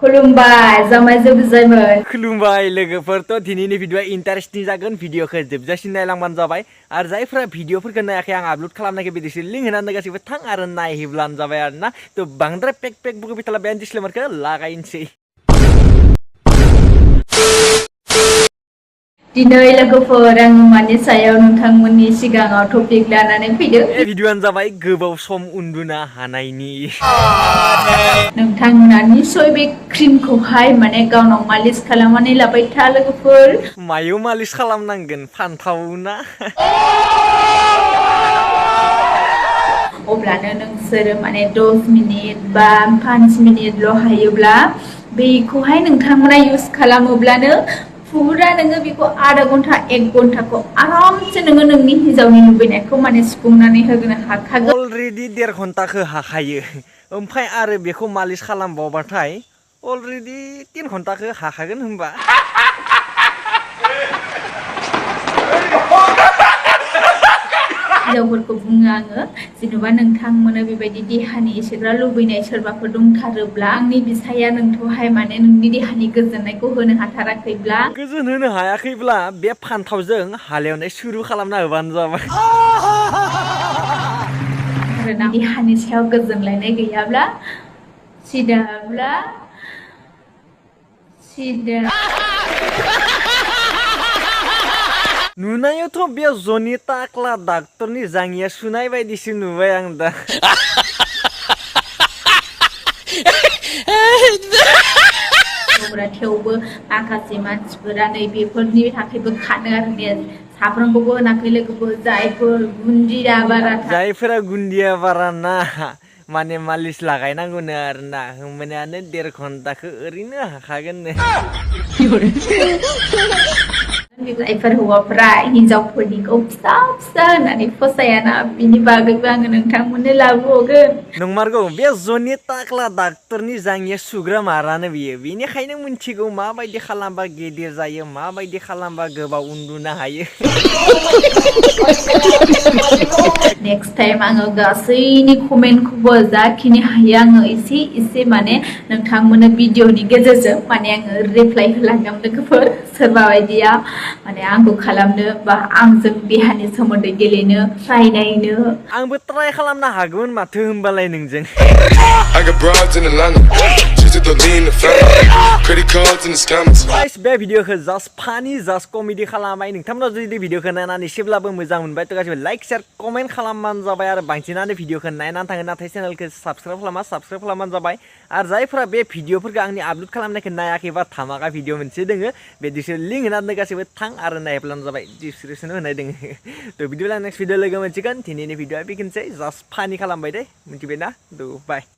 खुलुमबाय जामाय जोबजायमोन खुलुमबाय लोगोफोर तो दिनैनि भिडिअआ इन्टारेस्टिं जागोन भिडिअखौ जोबजासिम नायलांबानो जाबाय आरो जायफोरा भिडिअफोरखौ नायाखै आं आपलोड खालामनायखौ बिदिसो लिंक होनानै गासिबो थां आरो नायहैब्लानो जाबाय आरोना तो बांद्राय पेक बुक बिथाला बे डिस्क्लेमारखौ लागायनोसै दिनै लोगोफोर आं मानि सायाव नोंथांमोननि सिगाङाव टपिक लानानै फैदों बे भिडिअआनो जाबाय गोबाव सम उन्दुनो हानायनि नोंथांमोना निसय बे क्रिमखौहाय माने गावनाव मालिस खालामनानै लाबाय था लोगोफोर मायाव मालिस खालामनांगोन फानथाव ना अब्लानो नोंसोरो माने 10 मिनिट बा 5 मिनिटल' हायोब्ला बेखौहाय नोंथांमोना इउज खालामोब्लानो फुरा नोङो बेखौ आधा घन्टा 1 घन्टाखौ आरामसे नोङो नोंनि हिन्जावनि लुबैनायखौ माने सुफुंनानै होनो हाखागोन अलरेडि 1.5 घन्टाखौ हाखायो ओमफ्राय आरो बेखौ मालिस खालामबावबाथाय अलरेडि 3 घन्टाखौ हाखागोन होनबा हिन्जावफोरखौ बुङो आङो जेनेबा नोंथांमोना बेबायदि देहानि एसेग्रा लुबैनाय सोरबाफोर दंथारोब्ला आंनि बिसाया नोंखौहाय माने नोंनि देहानि गोजोननायखौ होनो हाथाराखैब्ला गोजोन होनो हायाखैब्ला बे फानथावजों हालेवनाय सुरु खालामना होबानो जाबाय आरोना देहानि सायाव गोजोनलायनाय गैयाब्ला सिदा नुनायावथ' बे जनि टाक्ला डाक्टरनि जाङिया सुनाय बायदिसो नुबाय आं दा थेवबो माखासे मानसिफोरा नैबेफोरनि थाखायबो खानो आरो ने साफ्रोमखौबो होनाखै लोगोफोर जायफोरा गुन्दिया बारा ना माने मालिस लागायनांगौनो आरोना होमबानियानो 1.5 घन्टाखौ ओरैनो हाखागोननो जायफोर हौवाफोरा हिन्जावफोरनिखौ फिसा फिसा होननानै फसायाना बिनि बागैबो आङो नोंथांमोननो लाबोगोन नंमारगौ बे जनि टाक्ला डाक्टरनि जाङिया सुग्रा मारानो बियो बेनिखायनो मिथिगौ माबायदि खालामबा गिदिर जायो माबायदि खालामबा गोबाव उन्दुनो हायो नेक्स्ट टाइम आङो गासैनि कमेन्टखौबो जाखिनि हायो आङो एसे माने नोंथांमोननो भिडिअनि गेजेरजों माने आङो रिप्लाइ होलांगोन लोगोफोर सोरबा बायदिया माने आंखौ खालामनो बा आंजों देहानि सोमोन्दै गेलेनो ट्राइ नायनो आंबो ट्राइ खालामनो हागौमोन माथो होनबालाय नोंजों बे भिडिअखौ जास्ट फानि जास्ट कमेडि खालामबाय नोंथांमोना जुदि भिडिअखौ नायनानै एसेब्लाबो मोजां मोनबाय तो गासिबो लाइक शेयार कमेन्ट खालामबानो जाबाय आरो बांसिनानो भिडिअखौ नायनानै थाङो नाथाय चेनेलखौ साबस्क्राइब खालामबानो जाबाय आरो जायफोरा बे भिडिअफोरखौ आंनि आपलोड खालामनायखौ नायाखैबा धामाका भिडिअ मोनसे दोङो बिदिसो लिंक होनानै गासिबो थां आरो नायब्लानो जाबाय डिसक्रिपसनाव होनाय दोङो तो बिदिब्ला नेक्स्ट भिडिअ लोगो मोनसिगोन दिनैनि भिडिअआ बेखिनिसै जास्ट फानि खालामबाय दे मिथिबायना तो बाय